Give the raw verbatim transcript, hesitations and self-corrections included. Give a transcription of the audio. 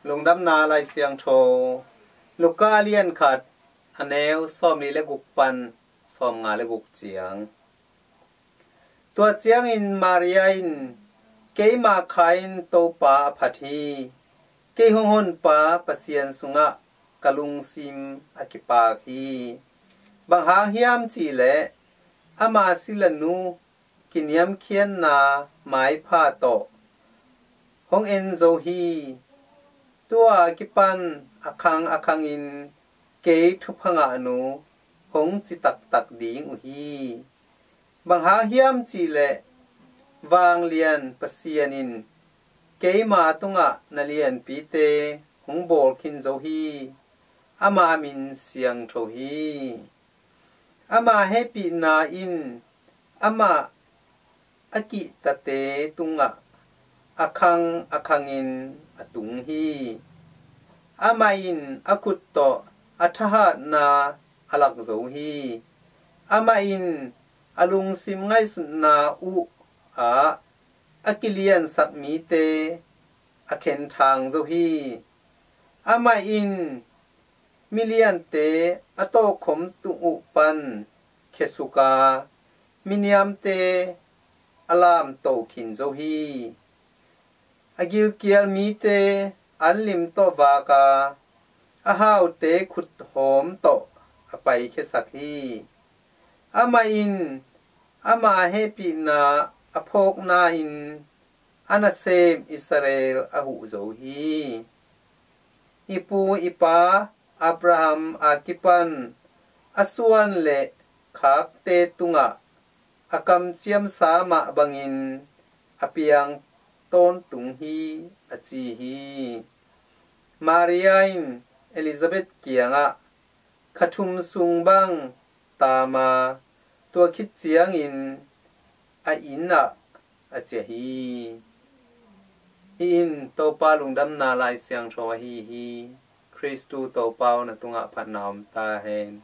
Lungdamna Lai Siangtho, Luka a lian khat, a neu sawmli le guk pan sawmnga le guk ciang. Tua ciangin Maria in, "Keima kha in Topa a phat hi. Kei hong honpa Pasian sungah ka lungsim a kipak hi. Bang hang hiam cihleh ama silanu kiniamkhiatna maipha tawh hong en zo hi. Tua kipan a khang a khangin kei thupha ngahnu hong ci taktak ding uh hi. Bang hang hiam cihleh vanglian Pasian in keima tungah na lianpite hong bawl khin zo hi. Ama min siangtho hi. Ama hehpihna in amah a kihtate tungah a khang a khangin a tung hi. Amah in a khut tawh a thahatna a lak zo hi. Amah in a lungsim ngaihsutna uh ah a kiliansak mite a khenthang zo hi. Amah in miliante a tawhkhom tung uh pan khesuk a, miniamte a lamto khin zo hi. A gilkial mite anlim tawh vak a, a haute khuthawm tawh a paikhiasak hi. Amah in ama hehpihna a phawkna-in a nasem Israel a huh zo hi. I pu i pa Abraham a kipan a suan le khakte tungah a kamciamsa mah bangin a piang tawntung hi," a ci hi. Maria in Elizabeth kiangah kha thum sung bang taam a, tua khit ciangin a inn ah a ciah hi. Hih in Topa lungdamna Lai Siangtho ahi hi. Khristu Topa aw, na tungah phatna om ta hen.